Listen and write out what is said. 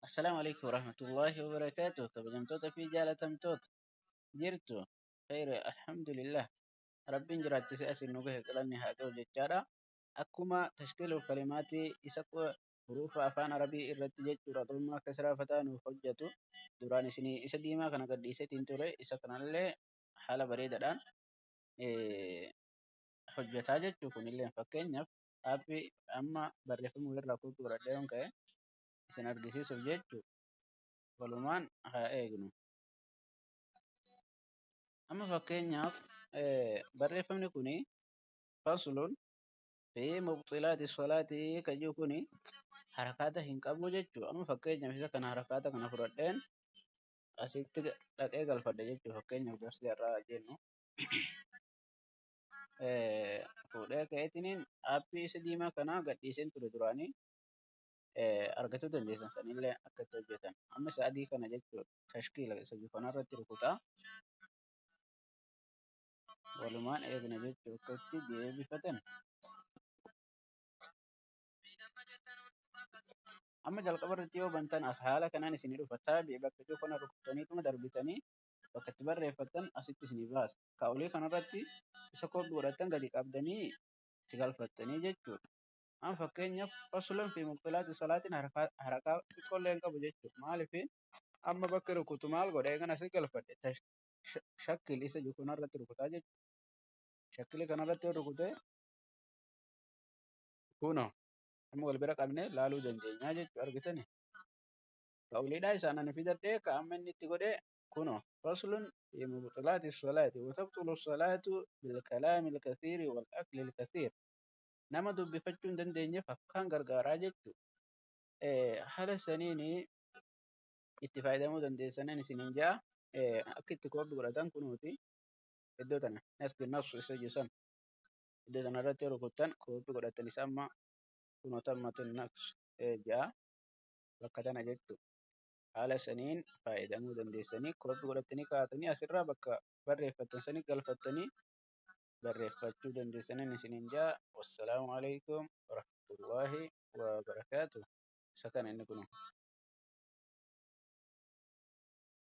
Assalaamu alaikum warahmatullaahi wabarakaatuh. Kabajamtoota fi jaalatamtoota jirtu khayri alhamdulillah. Rabbiin jiraachise asiin nu gahe galanni haa ga'u jechaadha. Akkuma tashkiilul kalimaatii isa hurufa afaan Arabii irratti jechuudha xummaa kasraa fataa nuuf hojjetu duraan isinii isa diimaa kana gadhiiseetiin ture isa kanallee haala bareedaadhaan hojjetaa jechuu kunillee fakkeenyaaf aappii amma barreeffama irraa koppii godhadhee yoon ka'e isin argisiisuuf jechuu walumaan haa eegnu. Amma fakkeenyaaf barreeffamni kuni faslun fi mubxilaati salaatii kan jiru kuni harakaata hin qabu jechuu. Amma fakkeenyaaf isa kana harakaata kana fudhadheen asitti dhaqee galfadhe jechuu. Fakkeenyaaf darsii har'aa jennu fuudhee ka'eetiniin aappii isa diimaa kana gadhiiseen ture duraanii argachuu dandeessan sanillee akka itti hojjetan. Amma isa adii kana jechuudha. Tashkiila isa jiru kanarratti rukutaa. Walumaan eegna jechuu akka itti deebifatan. Amma jalqaba irratti yoo bantan as haala kanaan isinii dhufa. Taabii bakka jiru kana rukutaniituma darbitanii bakka itti barreeffattan asitti isinii baasa. Ka olii kanarratti isa koppii godhattan gadi qabdanii itti galfattanii jechuudha. Amma fakkeenyaaf faslun fi mubxilaati salaatiin harakaa xiqqoollee hin qabu jechuudha. Maaliif amma bakki rukutu maal godha eegan asii galfadhe shakkil isa jiru kanarratti rukutaa jechuudha. Shakkili kanarratti yoo rukute kunoo amma wal bira qabnee laaluu dandeenya jechuudha argitani. Ka oliidhaa isaan ani fidadhee ka amma inni itti godhe kunoo faslun fi mubxilaati salaati wa tabxulu salaatu bilkalaami alkathiiri wal akli alkathiir. Nama dubbifachuu hin dandeenyeef akkaan gargaaraa jechuudha. Haala saniin itti fayyadamuu dandeessanan isiniin ja'a. Akka itti kooppi godhatan kunuuti iddoo tana nasbi nafsu isa jiru san iddoo tana irratti yoo rukuttan kooppi godhatan isa amma kunoo tammatin nafsu ja'a bakka tana jechuudha. Haala saniin fayyadamuu dandeessanii kooppi godhatanii kaa'atanii asirraa bakka barreeffattan sanii galfattanii barreeffachuu dandeessanan isiniin ja'a. Wassalaamu alaikum warahmatullaahi wabarakaatuh. Isa kana inni kun.